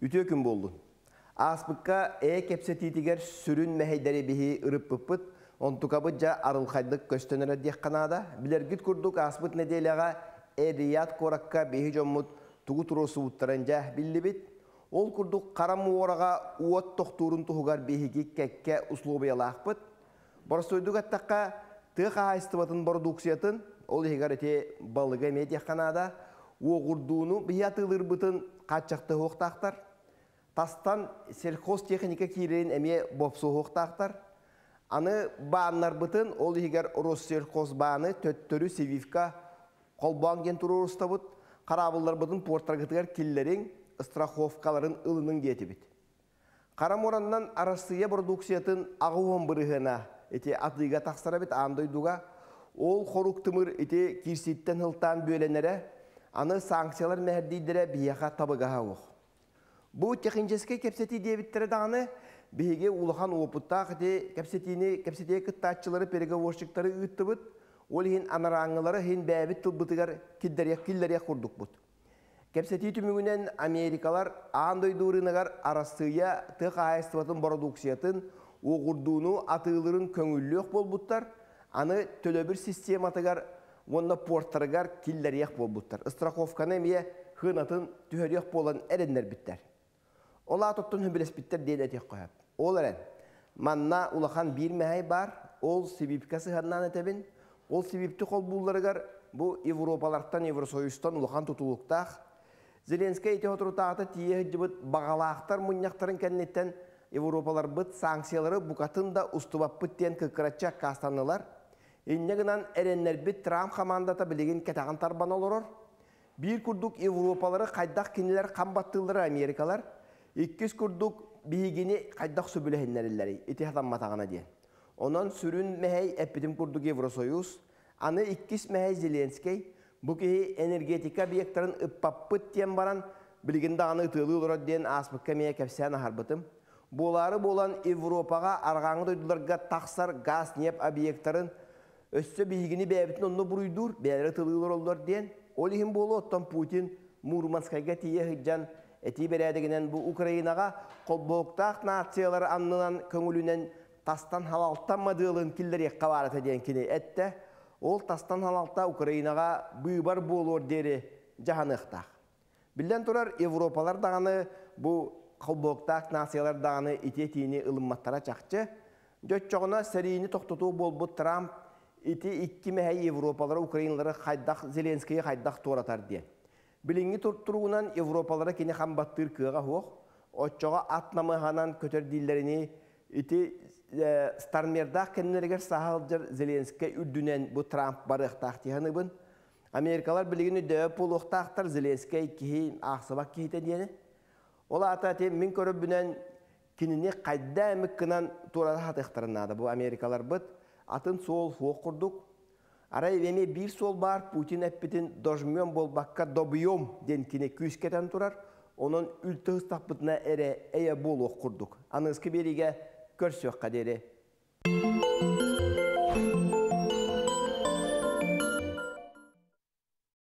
Үтүө күн буоллун. Ааспыкка кэпсэтиитигэр сүрүн мэһэйдэри биһи ырыппыппыт, онтукабыт дьэ арылхайдык көстөн эрэр диэххэ наада. Билэргит курдук ааспыт нэдиэлэҕэ Эр-Рияд куоракка биһи дьоммут тугу туруорсубуттарын дьэ биллибит. Ол курдук Хара муораҕа уот тохтуурун туһугар биһиги кэккэ услуобуйалаахпыт. Боростуойдук эттэххэ, тыа хаһаайыстыбатын бородууксуйатын, ол иһигэр ити балыгы эмиэ диэххэ наада, уоҕурдууну биһи атыылыырбытын хааччахтыһыахтаахтар. Тастан сельхозтехника киирэрин эмиэ бопсуоһуохтаахтар. Аны бааннарбытын, ол иһигэр Россельхозбааны төттөрү Севивка холбоон диэн туруорустабыт, хараабылларбытын пуортаргытыгар киллэриҥ, страховкаларын ылыныҥ диэтибит. Хара муораннан Арассыыйа бородууксуйатын 80 бырыһыана ити атыыга тахсар эбит аан дойдуга. Ол хорук тымыр ити киирсииттэн сылтаан бүөлэнэрэ, аны санкциялар мэһэрдиирдэрэ биһиэхэ табыгаһа суох. Бу техническэй кэпсэтии диэбиттэрэ даҕаны, биһиги улахан уопуттаах ити кэпсэтиини кэпсэтиигэ кыттааччылары, переговорщиктары ыыттыбыт. Ол иһин анарааҥҥылары иһин бэйэбит тылбытыгар киллэриэх киллэриэх курдукпут. Кэпсэтии түмүгүнэн Америкалар аан дойду ырыынагар Арассыыйа тыа хаһаайыстыбатын бородууксуйатын уоҕурдууну атыылыырын көҥүллүөх буолбуттар, аны төлөбүр систематыгар уонна пуортарыгар киллэриэх буолбуттар. Страховканы эмиэ сыанатын түһэриэх буолан эрэннэрбиттэр. Ол аата оттон сөбүлэспиттэр диэн этиэххэ сөп. Ол эрэн, манна улахан биир мэһэй баар, ол Свифткэ сыһыаннаан этэбин. Ол Свифти холбуулларыгар бу Европалартан, Евросоюзтан улахан тутулуктаах. Зеленскэй ити соторутааҕыта тиийэ сылдьыбыт баҕалаахтар мунньахтарын кэнниттэн Европаларбыт санкциялары букатын да устубаппыт диэн кыккыраччы аккаастаннылар. Инньэ гынан эрэннэрбит Трамп хамаандата билигин кэтэҕин тарбан олорор. Биир курдук Европалары хайдах кинилэр хам баттыыллара Америкалар, иккис курдук биһигини хайдах сөбүлэһиннэриллэрий ити хатамматаҕына диэн. Онон сүрүн мэһэй эппитим курдук Евросоюз, аны иккис мэһэй Зеленскэй, бу киһи энергетика объектарын ыппаппыт диэн баран, билигин даҕаны ытыалыы олорор диэн ааспыкка эмиэ кэпсээн аһарбытым. Буолаары буолан Европаҕа арҕааҥы дойдуларга тахсар газ-ньиэп объектарын өссө биһигини бэйэбитин онно буруйдуур, бэйэлэрэ ытылыы олороллор диэн. Ол иһин буолуо оттон Путин Мурманскайга тиийэ сылдьан этии бэрээдэгинэн бу Украинаҕа холбоһуктаах нациялар аннынан көҥүлүнэн тастан халалта мадыалын киллэриэххэ баар этэ диэн кини эттэ. Ол тастан халалта Украинаҕа быыбар буолуор диэри дьаһаныахтаах. Биллэн турар, Европалар даҕаны бу холбоһуктаах нациялар даҕаны ити этиини ылымматтара чахчы. Дьоччоҕуна сэриини тохтотуу буолбут Трамп ити икки мэһэй Европалары, Украиналары хайдах Зеленскийи хайдах туоратар диэн. Билиҥҥи туругунан Европалары кини хам баттыыр кыаҕа суох. Оччоҕо ат намыһанан көтөр дииллэринии ити Стармердаах кэннилэригэр саһа сылдьар Зеленскэй үрдүнэн бу Трамп барыахтаах дии саныыбын. Америкалар билигин өйдөөбөт буолуохтаахтар Зеленскэй киһи аахсыбат киһитэ диэни. Ол аата ити мин көрөрбүнэн кинини хайда эмит гынан туората сатыахтарын наада бу Америкаларбыт. Атын суол суох курдук. Арай эмиэ биир суол баар Путин эппитин дожмем буолбакка добьем диэн кини күүскэтэн турар. Онон үлтү ыстахпытына эрэ эйэ буолуох курдук. Аныгыскы биэриигэ көрсүөххэ диэри.